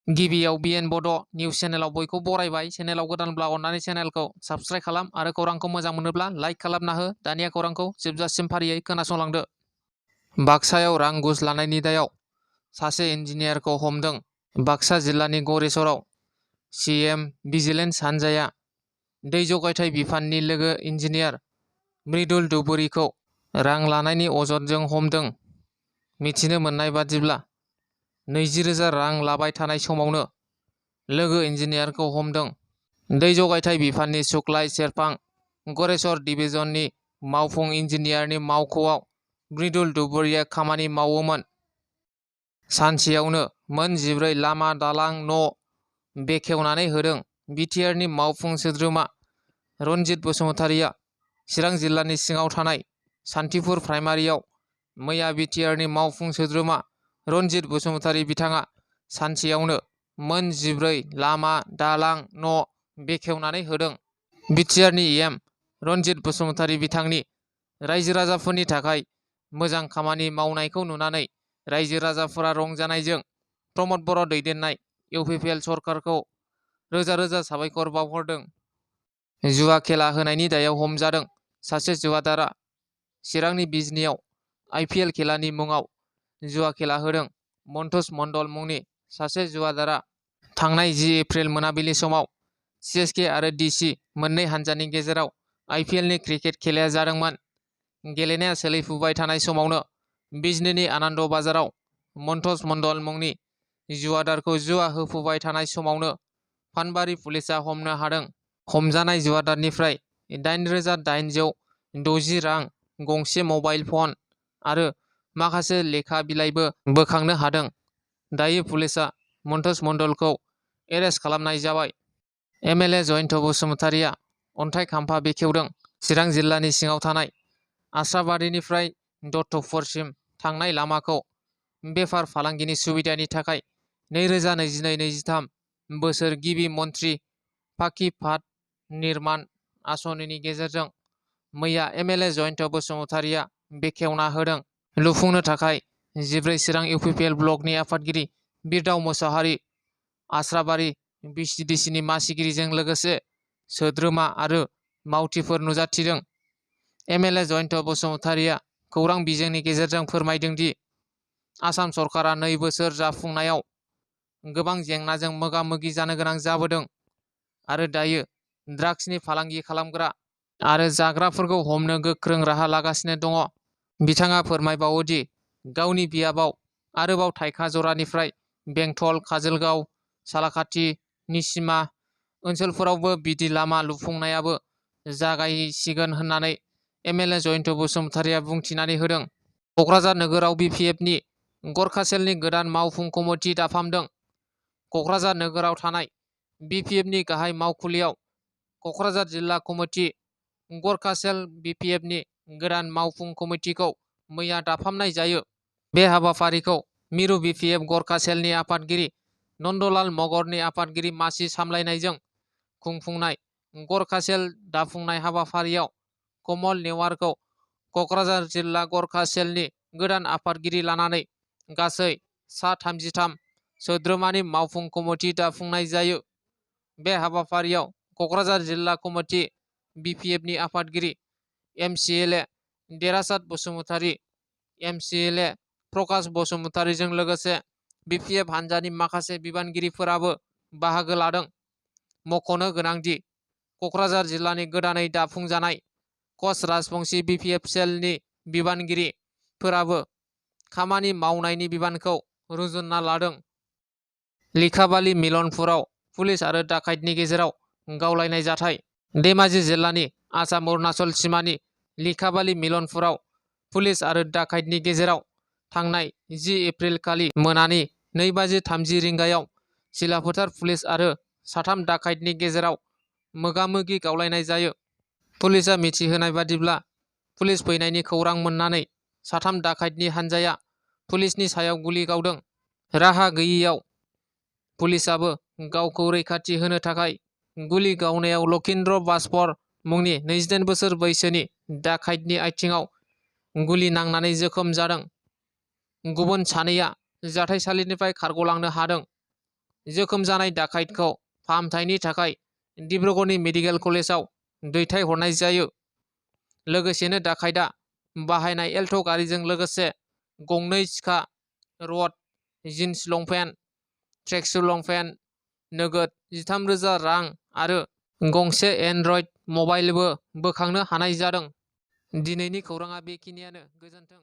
गिबियाव बिएन बड' निउस चेनेलाव बयखौ बरायबाय। चेनेलाव गोदानब्ला अन्नानै चेनेलखौ साबस्क्राइब खालाम आरो खौरांखौ मोजां मोनोब्ला लाइक खालामना हो। दानिया खौरांखौ जोबजासिम फारियै खोनासंलांदो। बाक्सायाव रां घुस लानायनि दायाव सासे इन्जिनियारखौ हमदों। बाक्सा जिल्लानि गरेस्वराव सिएम भिजिलेन्स हानजाया दै जगायथाय बिफाननि लोगो इन्जिनियार मृदुल दुबुरिखौ रां लानायनि अजदजों हमदों। मिथिनो मोननाय बादिब्ला 20,000 रां लाबाय थानाय समावनो लोगो इन्जिनियारखौ हमदों। दै जगायथाय बिफाननि सुक्लाय सेरफां गरेस्वर डिभिजननि मावफुं इन्जिनियारनि मावख'आव मृदुल दुबुरिया खामानि मावोमोन। सानसेयावनो मोन 14 लामा दालां न' बेखेवनानै होदों। बिटिआरनि मावफुं सोद्रोमा रनजित बसुमतारिया चिरां जिल्लानि सिङाव थानाय सान्थिपुर प्राइमारियाव मैया बिटिआरनि मावफुं सोद्रोमा रनजित बसुमतारि बिथाङा सानसेयावनो मोन 14 लामा दालां न' बेखेवनानै होदों। बिटिआरनि एम रनजित बसुमतारि बिथांनि रायजो राजाफोरनि थाखाय मोजां खामानि मावनायखौ नुनानै रायजो राजाफोरा रंजानायजों प्रमद बर' दैदेननाय इउपिपिएल सरकारखौ रोजा रोजा साबायखर बावहरदों। जुवा खेला होनायनि दायाव हमजादों सासे जुवादारा। चिरांनि बिजनियाव आइपिएल खेलानि मुङाव जुवा खेला होदों मन्टुस मण्डल मुंनि सासे जुवादारा। थांनाय 10 एप्रिल मोनाबिलि समाव सिएसके आरो डिसि मोननै हानजानि गेजेराव आइपिएलनि क्रिकेट खेलाया जादोंमोन। गेलेनाया सोलिफुबाय थानाय समावनो बिजनीनि आनन्द बाजाराव मन्टुस मण्डल मुंनि जुवादारखौ जुवा होफुबाय थानाय समावनो फानबारि पुलिसा हमनो हादों। हमजानाय जुवादारनिफ्राय 8,860 रां, गंसे मबाइल फन आरो माखासे लेखा बिलाइबो बोखांनो हादों। दायो पुलिसा मन्टुस मण्डलखौ एरेस्ट खालामनाय जाबाय। एमएलए जयन्त बसुमतारिया अन्थाइ खाम्फा बेखेवदों। चिरां जिल्लानि सिङाव थानाय आस्राबारिनिफ्राय दत्तपुरसिम थांनाय लामाखौ बेफार फालांगिनि सुबिदानि थाखाय 2022-23 बोसोर गिबि मन्त्रि पाकि फाट निर्माण आसनिनि गेजेरजों मैया एमएलए जयन्त बसुमतारिया बेखेवना होदों। लुफुंनो थाखाय 14 चिरां इउपिपिएल ब्लकनि आफादगिरि बिरदाव मोसाहारि, आस्राबारि भिसिडिसिनि मासिगिरिजों लोगोसे सोद्रोमा आरो मावथिफोर नुजाथिदों। एमएलए जयन्त बसुमतारिया खौरां बिजोंनि गेजेरजों फोरमायदों दि आसाम सरकारा 2 बोसोर जाफुंनायाव गोबां जेंनाजों मोगा-मोगि जानो गोनां जाबोदों आरो दायो ड्राग्सनि फालांगि खालामग्रा आरो जाग्राफोरखौ हमनो गोख्रों राहा लागासिनो दङ। बिथाङा फोरमायबावो दि गावनि बियाबाव आरोबाव थाइखा जरानिफ्राय बेंटल, काजोलगाव, सालाकाथि, निसिमा ओनसोलफोरावबो बिदि लामा लुफुंनायाबो जागायसिगोन होननानै एमएलए जयन्त बसुमतारिया बुंथिनानै होदों। क'क्राझार नोगोराव बिपिएफनि गरखा सेलनि गोदान मावफुं कमिटि दाफामदों। क'क्राझार नोगोराव थानाय बिपिएफनि गाहाय मावखुलियाव क'क्राझार जिल्ला कमिटि गरखा सेल बिपिएफनि गोदान मावफुं कमिटिखौ मैया दाफामनाय जायो। बे हाबाफारिखौ मिरु बिपिएफ गरखा सेलनि आफादगिरि नन्दलाल मगरनि आफादगिरि मासि सामलायनायजों खुंफुंनाय गरखा सेल दाफुंनाय हाबाफारियाव कमल नेवारखौ क'क्राझार जिल्ला गरखा सेलनि गोदान आफादगिरि लानानै गासै सा 33 सोद्रोमानि मावफुं कमिटि दाफुंनाय जायो। बे हाबाफारियाव क'क्राझार जिल्ला कमिटि बिपिएफनि आफादगिरि एमसिएलए देरासात बसुमतारि, एमसिएलए प्रकाश बसुमतारिजों लोगोसे बिपिएफ हानजानि माखासे बिबानगिरिफोराबो बाहागो लादों। मख'नो गोनांदि क'क्राझार जिल्लानि गोदानै दाफुंजानाय कच राजबंशी बिपिएफ सेलनि बिबानगिरिफोराबो खामानि मावनायनि बिबानखौ रुजुनना लादों। लिखाबालि मिलनपुराव पुलिस आरो डाकाइतनि गेजेराव गावलायनाय जाथाय। धेमाजि जिल्लानि आसाम-अरुनाचल सिमानि लिखाबालि मिलनपुराव पुलिस आरो डाकाइतनि गेजेराव थांनाय 10 एप्रिल खालि मोनानि 2:30 रिंगायाव सिलाफोथार पुलिस आरो 3 डाकाइतनि गेजेराव मोगा-मोगि गावलायनाय जायो। पुलिसा मिथिहोनाय बादिब्ला पुलिस फैनायनि खौरां मोननानै 3 डाकाइतनि हानजाया पुलिसनि सायाव गुलि गावदों। राहा गैयैयाव पुलिसाबो गावखौ रैखाथि होनो थाखाय गुलि गावनायाव लखिन्द्र बाजपर मुंनि 28 बोसोर बैसोनि डाकाइतनि आथिंआव गुलि नांनानै जोखोम जादों। गुबुन सानैया जाथायसालिनिफ्राय खारग'लांनो हादों। जोखोम जानाय डाकाइतखौ फाहामथायनि थाखाय डिब्रुगड़नि मेडिकेल कलेजाव दैथायहरनाय जायो। लोगोसेनो डाकाइतआ बाहायनाय एल्ट' गारिजों लोगोसे गंनै सिखा रड, जिन्स लंपेन्ट, ट्रेकसुट लंपेन्ट, नोगोद 13,000 रां आरो गंसे एन्ड्रइड मबाइलबो बोखांनो हानाय जादों। दिनैनि खौराङा बेखिनियानो। गोजोन्थों।